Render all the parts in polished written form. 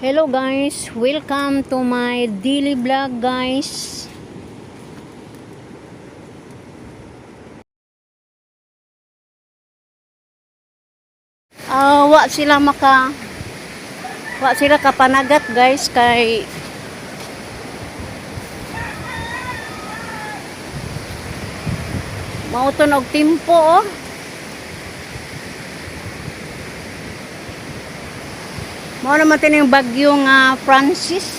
Hello guys, welcome to my daily vlog, guys. Ah, wa sila kapanagat, guys, kay mauton og timpo oh. Mao naman tin yung bagyo nga Francis.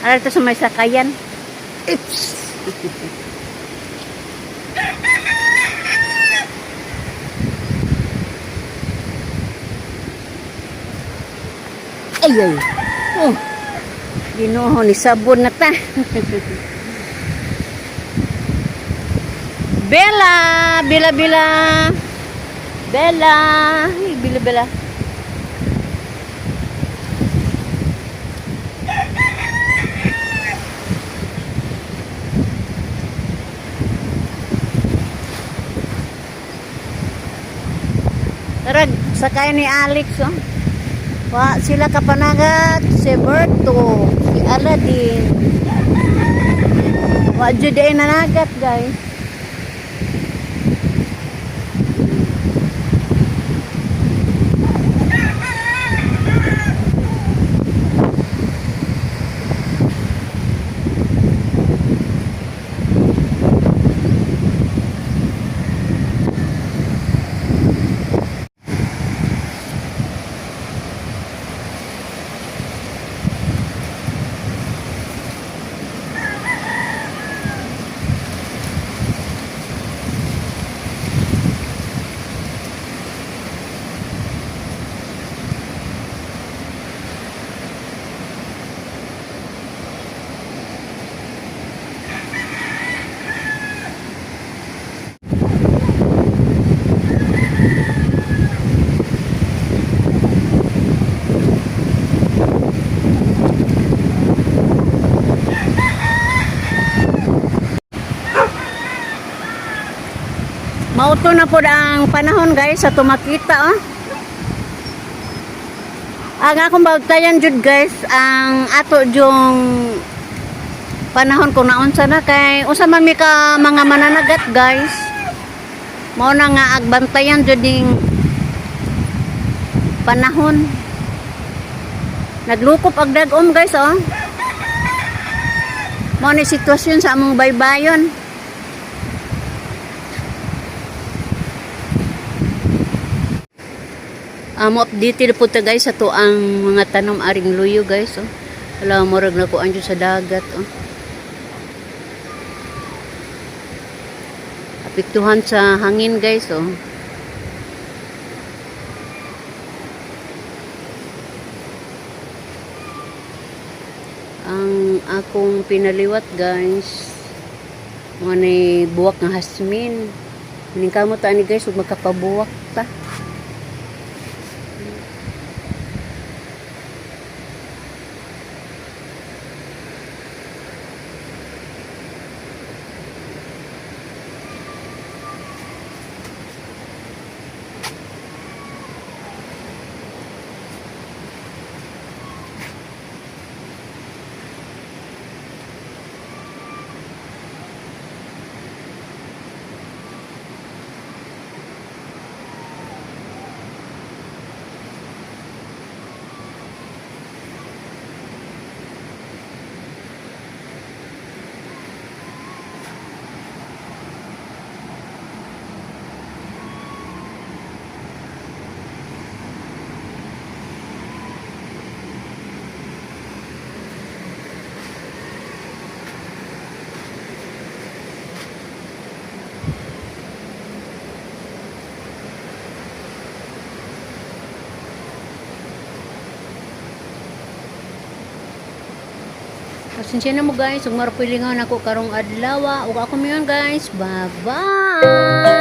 Ara ito sa may sakayan. Oops. Ay ay. Oh. Ginoo ni sabon na ta. Bella, Bella, Bella. Bella, ay, Bella, Bella. Tara, sakay ni Alex, oh. Wa sila kapanagat, si Berto, si Aladdin. Wa jud ay nanagat, guys. Mauto na po ang panahon, guys, sa tumakita oh. Ang akong bagtayan jud, guys, ang ato jung panahon kung naunsa na kay unsa man mi ka mga mananagat, guys. Mao na nga agbantayan jud ning panahon. Naglukop ang dagom, guys, oh. Mao ni sitwasyon sa among baybayon. Mo update na po ta, guys, sa to ang mga tanom aring luyo, guys, oh. Wala, murag na kuan sa dagat oh. Apektuhan sa hangin, guys, oh. Ang akong pinaliwat, guys, mga ni buwak nga hasmin. Ning kamo ta ani, guys, ug magkapabuwak ta. Pasensya na mo, guys, ug marapilingan ako karong adlaw. Ug ako mayon, guys. Bye-bye.